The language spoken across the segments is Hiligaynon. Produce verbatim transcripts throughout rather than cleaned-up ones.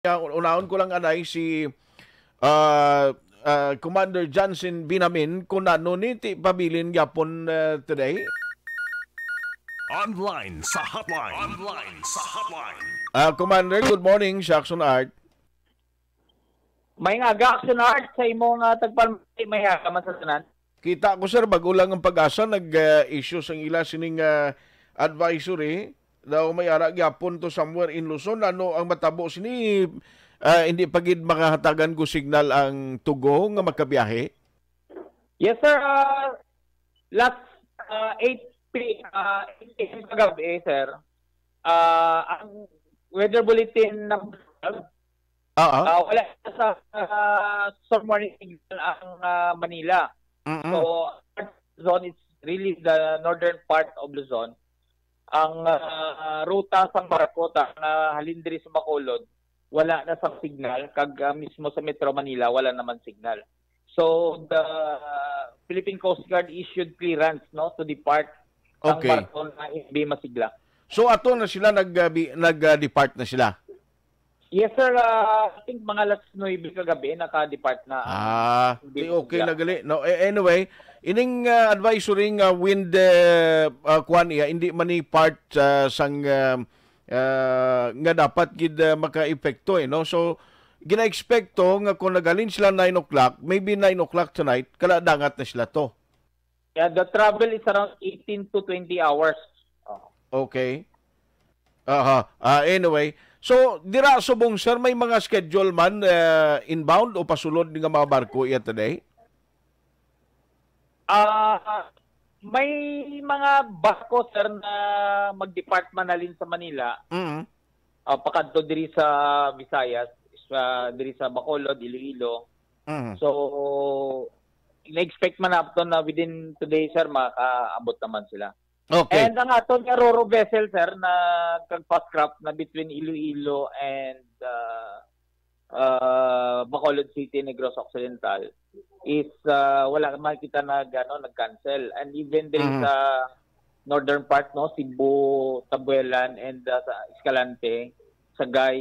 Kaya unahon ko lang anay si, ah, ah, Commander Johnson Binamin kung ano ni ti pabilin gyapon, ah, today. Online sa hotline. Online sa hotline. Ah, Commander, good morning, Jackson Art. May nga aga, Action Art, sa imong, ah, tagpalmati, may aga man sa tanan. Kita ko, sir, bago lang ang Pag-asa nag, ah, issue sang ila sining, ah, advisory. Daw may ara gyapon to somewhere in Luzon. Ano ang matabo sini? Ah, hindi pa gid makahatagan ko signal ang Tugo nga makabiyahe? Yes, sir. Ah, last, ah, eight P, ah, eight A M kagabi, sir, ah, ang weather bulletin number twelve, Ah, ah. ah, wala na sa, ah, storm warning signal ang, ah, Manila. Mm-mm. So, zone is really the northern part of Luzon. Ang, ah, ruta sang barko ta nga halin diri sa Bacolod, wala na sang signal, kag, ah, mismo sa Metro Manila, wala naman signal. So, the Philippine Coast Guard issued clearance, no, to depart ang Okay. barko nga hindi masigla. So, ato na sila nag, ah, bi-, nag, ah, depart na sila? Yes, sir. Ah, I think mga alas nuebe kagabi, naka-depart na ang Ah, hindi di okay masigla. na gali. No, eh, anyway, ining, ah, advisory nga wind, eh, ah, kuan iya, hindi man ni part, ah, sang, ah, ah, nga dapat gid, ah, maka-epekto, eh, no? So, gina-expecto nga kung naghalin sila nine o'clock, maybe nine o'clock tonight, kaladangat na sila to. Yeah, the travel is around eighteen to twenty hours. Oh. Okay. Aha. Ah, anyway, so dira subong, sir, may mga schedule man, eh, inbound o pasulod nga mga barko iya today? Ah, may mga barko, sir, na mag-depart man halin sa Manila, Mm. ah, pakadto diri sa Visayas, sa, diri sa Bacolod, Iloilo. Mm. So, na-expect man naton na within today, sir, makaabot naman sila. Okay. And ang aton nga ro-ro vessel, sir, na kag fast craft na between Iloilo and, ah, ah, Bacolod City, Negros Occidental, is, ah, wala man kita nag, ano, nag-cancel. And even diri Mhm. sa northern part, no, Cebu, Tabuelan, and, ah, sa Escalante, Sagay,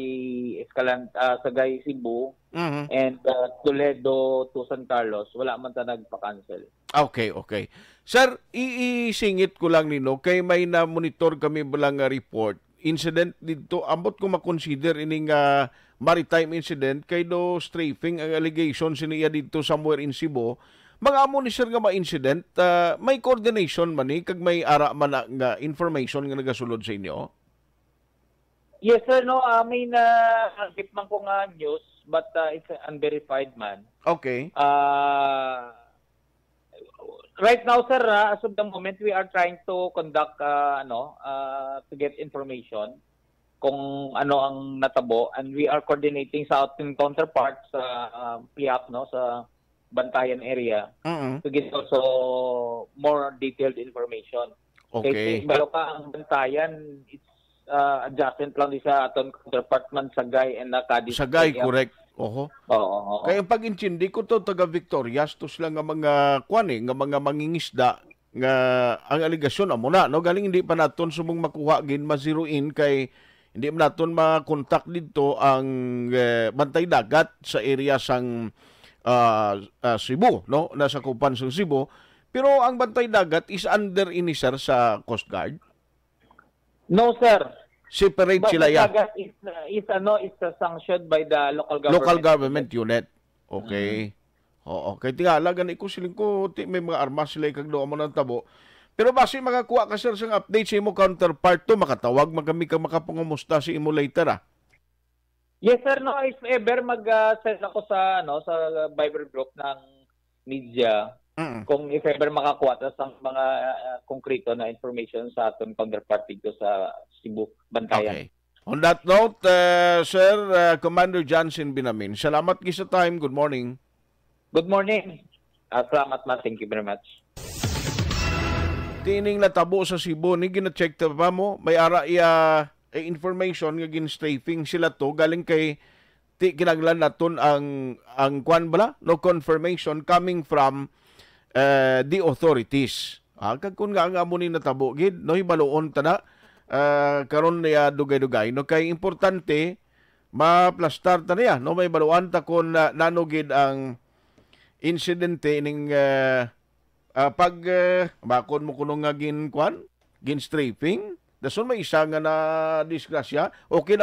Escalan-, ah, Sagay, Cebu, Mhm. and, ah, Toledo to San Carlos, wala man ta nagpa-cancel. Okay, okay. Sir, i-, isingit ko lang nino kay may na-monitor kami bala nga report, incident didto, ambot ko ma-consider ini nga maritime incident kay do strafing ang allegation sini iya didto somewhere in Cebu. Mga amo ni, sir, nga ma-incident, ah, may coordination man ni kag may ara man na nga information nga nagasulod sa inyo? Yes, sir, no, ah, may na-get man ko nga news, but, ah, it's unverified man. Okay. Ah, right now, sir, ah, as of the moment, we are trying to conduct, ah, ano, ah, to get information kung ano ang natabo, and we are coordinating sa ating counterparts sa, ah, PIAC, no, sa Bantayan area Mm. to get also more detailed information. Okay. Kay balo ka ang Bantayan, it's, ah, adjacent lang di sa aton counterpart man Sagay and, ah, Cadiz Sagay, area. Correct. Oho. Oo, oo. Kay ang pag-intindi ko to, taga Victorias to sila nga mga, kwan eh, nga mga mangingisda nga ang alegasyon amo na, no? Galing hindi pa naton subong makuha gid, ma-zero in kay hindi man naton makontak didto ang, eh, Bantay Dagat sa area sang, ah, ah, Cebu, no? Nasakupan sang Cebu. Pero ang Bantay Dagat is under ini, sir, sa Coast Guard? No, sir. Separate But sila, the ya? Dagat is, uh, is, ano, is, uh, sanctioned by the local Local government government unit. Okay. Mm. Oo. Kay tingala gani ko, siling ko, ti, may mga armas sila ikag doon mo ng tabo. Pero basi makakuha ka, sir, sang update sa imo counterpart to, makatawag man kami kag makapangumusta sa imo later, ah. Yes, sir. No, if ever mag, ah, send ako sa, ano, sa Viber group ng media, Mm. kung if ever makakuha ta sang mga, ah, konkreto na information sa aton counterpart dito sa Cebu, Bantayan. Okay. On that note, uh, Sir, uh, Commander Johnson Binamin, salamat gid sa time. Good morning. Good morning. Ah, salamat, ma. Thank you very much. Tining natabo sa Cebu, ni gina-check ta pa mo, may ara iya, eh, information nga gin-strafing sila to, galing kay ti kinahanglan naton ang, ang kwan bala, no, confirmation coming from, eh, the authorities. Ah, kag kun nga ang amo ni natabo gid, no, hibaluon ta na, ah, karon niya dugay-dugay, no, kay importante, maplastar ta niya, no? May baluan ta kung, ah, nano gid ang insidente ning, ah, ah, pag, ah, bakon mo kuno nga gin, kwan? Gin-strafing. Dason may isa nga na disgrasya. Okay na